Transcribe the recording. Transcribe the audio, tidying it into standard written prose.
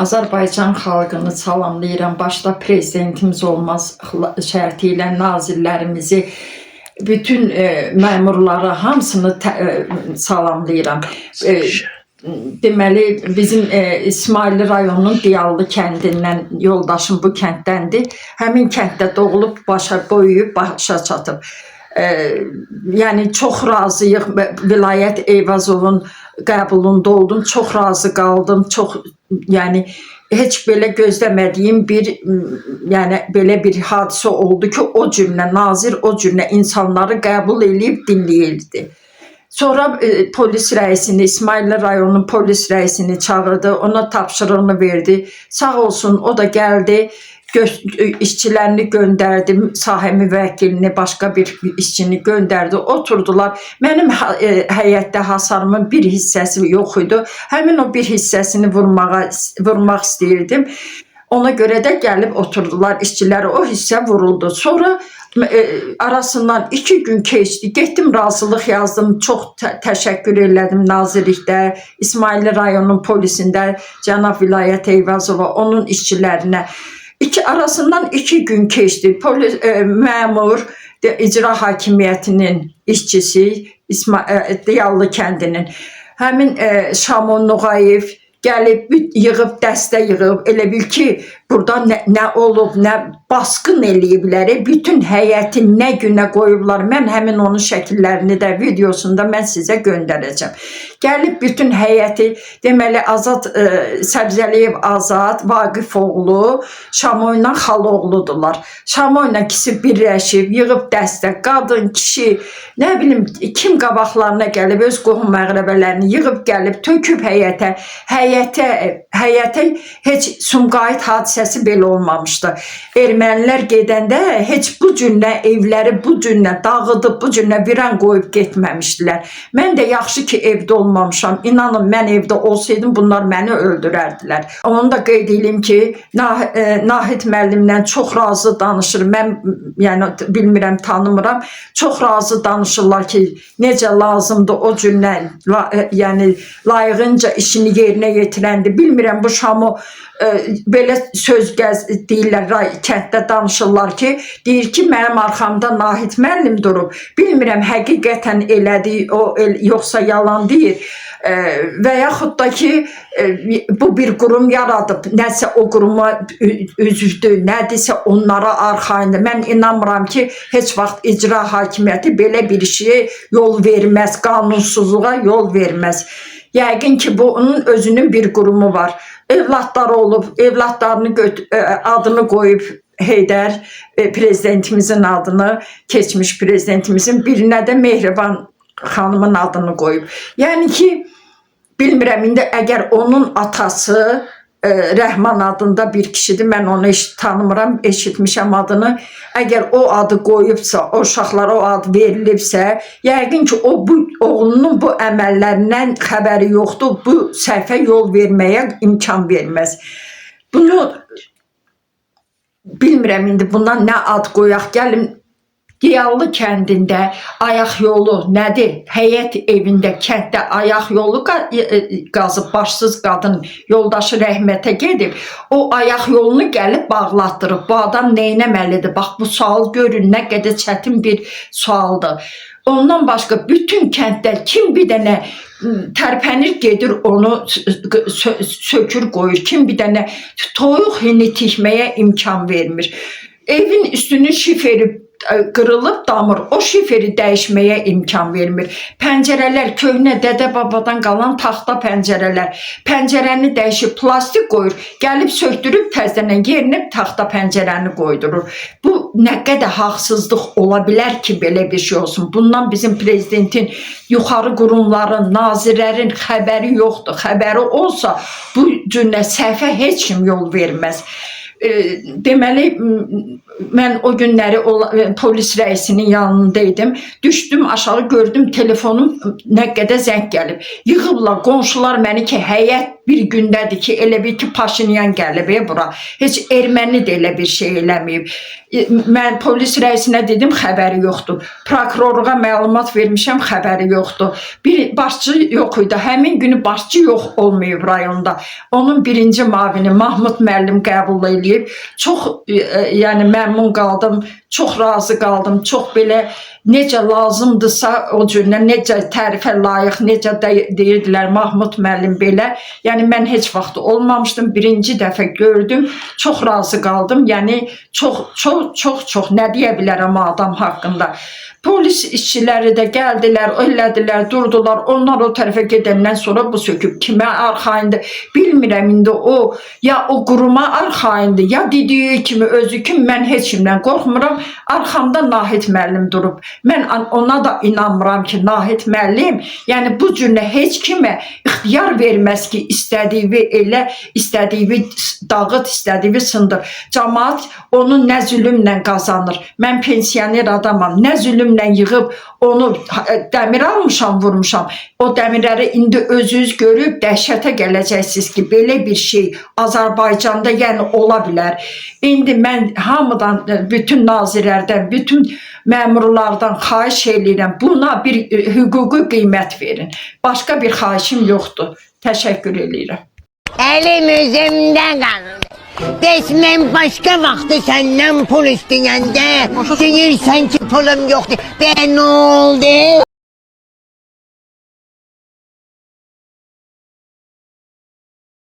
Azərbaycan xalqını salamlayıram. Başda prezidentimiz olmaz şərti ilə nazirlərimizi, bütün məmurları hamısını salamlayıram. Deməli bizim İsmayıllı rayonunun Diyallı kəndindən yoldaşım bu kənddəndir. Həmin kənddə doğulub, başa böyüyüb, başa çatıb. Yəni çox razıyıq. Vilayət Eyvazovun qəbulunda oldum. Çox razı qaldım. Çox, yəni heç belə gözləmədiyim bir yəni belə bir hadisə oldu ki, o cümlə nazir o cümlə insanları qəbul eləyib dinləyirdi. Sonra polis rəisini, İsmayıllı rayonunun polis rəisini çağırdı, ona tapşırığını verdi. Sağ olsun, o da gəldi, işçilərini göndərdi, sahə müvəkkilini, başqa bir işçini göndərdi, oturdular. Mənim həyətdə hasarımın bir hissəsi yox idi. Həmin o bir hissəsini vurmaq istəyirdim. Ona görə də gəlib oturdular işçilər, o hissə vuruldu. Sonra arasından 2 gün keçdi. Getdim razılıq yazdım. Çox təşəkkür elədim nazirlikdə, İsmayıllı rayonunun polisində, cənab Vilayət Eyvazova, onun işçilərinə. Arasından 2 gün keçdi. Polis məmur, icra hakimiyyətinin işçisi Diyallı kəndinin həmin Şamon Noğayev gəlib yığıb, dəstə yığıb, elə bil ki, burada nə olub, nə basqın eləyiblər, bütün həyəti nə günə qoyublar. Mən həmin onun şəkillərini də, videosunu da mən sizə göndərəcəm. Gəlib bütün həyəti, deməli Azad Səbzəliyev Azad, Vaqifoğlu, Şamoyla xalaoğludular. Şamoyla ikisi birləşib, yığıb dəstə, qadın, kişi, nə bilim kim qabaqlarına gəlib öz qohum əqrəbələrini yığıb gəlib töküb həyətə. Həyətə heç Sumqayıt hadisəsi belə olmamışdı. Ermənilər gedəndə heç bu cürlə evləri bu cürlə dağıdıb, bu cürlə viran qoyub getməmişdilər. Mən də yaxşı ki evdə olmamışam. İnanın mən evdə olsaydım bunlar məni öldürərdilər. Onu da qeyd eləyim ki, Nahid müəllimlə çox razı danışır. Mən yəni bilmirəm, tanımıram. Çox razı danışırlar ki, necə lazımdır o cürlə yəni layiqincə işini yerinə yetirəndi. Bilmirəm bu Şamo belə söz gəz deyirlər, kənddə danışırlar ki, deyir ki, mənim arxamda Nahid müəllim durub. Bilmirəm həqiqətən elədi o yoxsa yalan deyir. Və yaxud da ki, bu bir qurum yaradıb, nəsə o quruma üzvdür, nədirsə onlara arxayındır. Mən inanmıram ki, heç vaxt icra hakimiyyəti belə bir şeyə yol verməz, qanunsuzluğa yol verməz. Yəqin ki, bunun özünün bir qurumu var. Evlatları olub, evlatlarını adını qoyub Heydər prezidentimizin adını, keçmiş prezidentimizin birinə də Mehriban xanımın adını qoyub. Yəni ki, bilmirəm indi əgər onun atası Rəhman adında bir kişidir. Mən onu heç tanımıram, eşitmişəm adını. Əgər o adı qoyubsa, o uşaqlara o ad verilibsə, yəqin ki, o bu oğlunun bu əməllərindən xəbəri yoxdur. Bu səhvə yol verməyə imkan verməz. Bunu bilmirəm indi bundan nə ad qoyaq. Gəlin Diyallı kəndində ayaq yolu nədir? Həyət evində, kənddə ayaq yolu qazıb başsız qadın yoldaşı rəhmətə gedib. O ayaq yolunu gəlib bağlatdırıb. Bu adam nə etməlidir? Bax bu sual görün nə qədər çətin bir sualdır. Ondan başqa bütün kənddə kim bir dənə tərpənir gedir onu sökür qoyur. Kim bir dənə toyuq hini tikməyə imkan vermir. Evin üstünün şiferi qırılıb damır. O şiferi dəyişməyə imkan vermir. Pəncərələr köhnə dədə babadan qalan taxta pəncərələr. Pəncərəni dəyişib plastik qoyur. Gəlib sökdürüb təzədən yerinə taxta pəncərəni qoydurur. Bu nə qədər haqsızlıq ola bilər ki, belə bir şey olsun. Bundan bizim prezidentin, yuxarı qurumların, nazirlərin xəbəri yoxdur. Xəbəri olsa bu cürlə səhvə heç kim yol verməz. Deməli mən o günləri polis rəisinin yanında idim. Düşdüm aşağı, gördüm telefonum nə qədər zəng gəlib. Yığıblar qonşular məni ki, həyət Bir gündədir ki, elə bil ki, Paşinyan gəlib bura. Heç erməni də elə bir şey eləməyib. Mən polis rəisinə dedim, xəbəri yoxdur. Prokurorluğa məlumat vermişəm, xəbəri yoxdur. Bir başçı yox idi. Həmin günü başçı yox olmayıb rayonda. Onun birinci mavini Mahmud müəllim qəbul eləyib. Çox yəni məmnun qaldım, çox razı qaldım. Çox belə necə lazımdırsa o cürlə, necə tərifə layiq, necə də deyirdilər Mahmud müəllim belə. Yəni mən heç vaxt olmamışdım. Birinci dəfə gördüm. Çox razı qaldım. Yəni çox çox çox çox nə deyə bilərəm o adam haqqında. Polis işçiləri də gəldilər, elədilər, durdular. Onlar o tərəfə gedəndən sonra bu söküb kimə arxayındır bilmirəm indi o ya o quruma arxayındır, ya dediyi kimi özü kim mən heç kimdən qorxmuram. Arxamda Nahid müəllim durub. Mən ona da inanmıram ki, Nahid müəllim, yəni bu cürlə heç kimə ixtiyar verməz ki, istədiyi elə, istədiyi dağıt, istədiyi sındır. Camaat onu nə zülmlə qazanır. Mən pensioner adamam. Nə zülmlə yığıb onu dəmir almışam, vurmuşam. O dəmirləri indi özünüz görüb dəhşətə gələcəksiniz ki, belə bir şey Azərbaycanda yəni ola bilər. İndi mən hamıdan, bütün nazirlərdən, bütün məmurlardan xahiş eləyirəm. Buna bir hüquqi qiymət verin. Başqa bir xahişim yoxdur. Təşəkkür eləyirəm. Elim üzümde kaldı. Bəs mən başqa vaxtı səndən pul istəyəndə deyirsən ki pulum yoxdur. Bə nə oldu?